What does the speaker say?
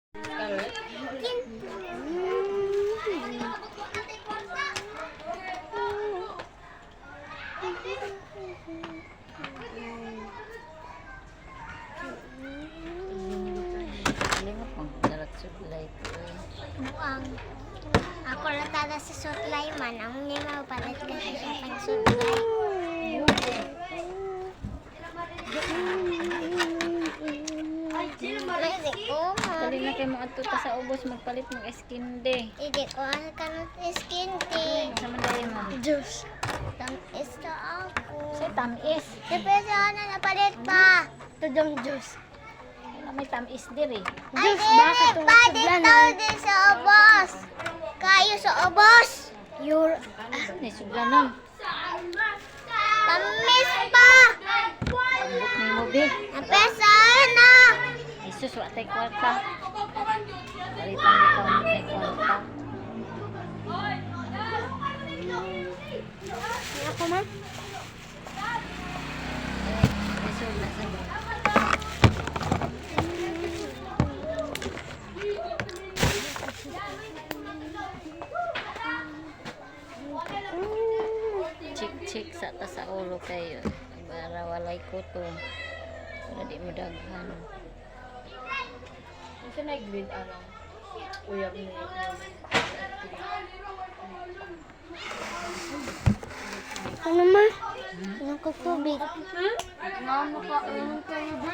Limot mong darat suglay ko eh. Buang. Ako lang tada sa sutlay man. Ang ni palit kasi siya pag sutlay. Hindi ko ma. Dali na kayo mga ta sa ubos magpalit ng skin day. Hindi ko ano kanot skin tea. Sa man dali mo. Diyos. Tamis na ako. Sa tamis. Siyempre sa ano napalit pa. Tudong Diyos. Wala may tamis diri. Ay, dili pa dito din sa ubos. Kayo sa ubos. Your Ni suglanon. Tamis pa. Ambot ni mo be. Napesa na. Jesus, wa tay kwarta. Palitan mo ka mo tay kwarta. Ako man. Eh, sugla sa ba. Chik chik sa ta sa ulo kayo. Para walay kuto. Para di mo daghan. Unsa na grade anong uyab ni? Ano ma? Ano ko tubig? Nga makaon kayo ba?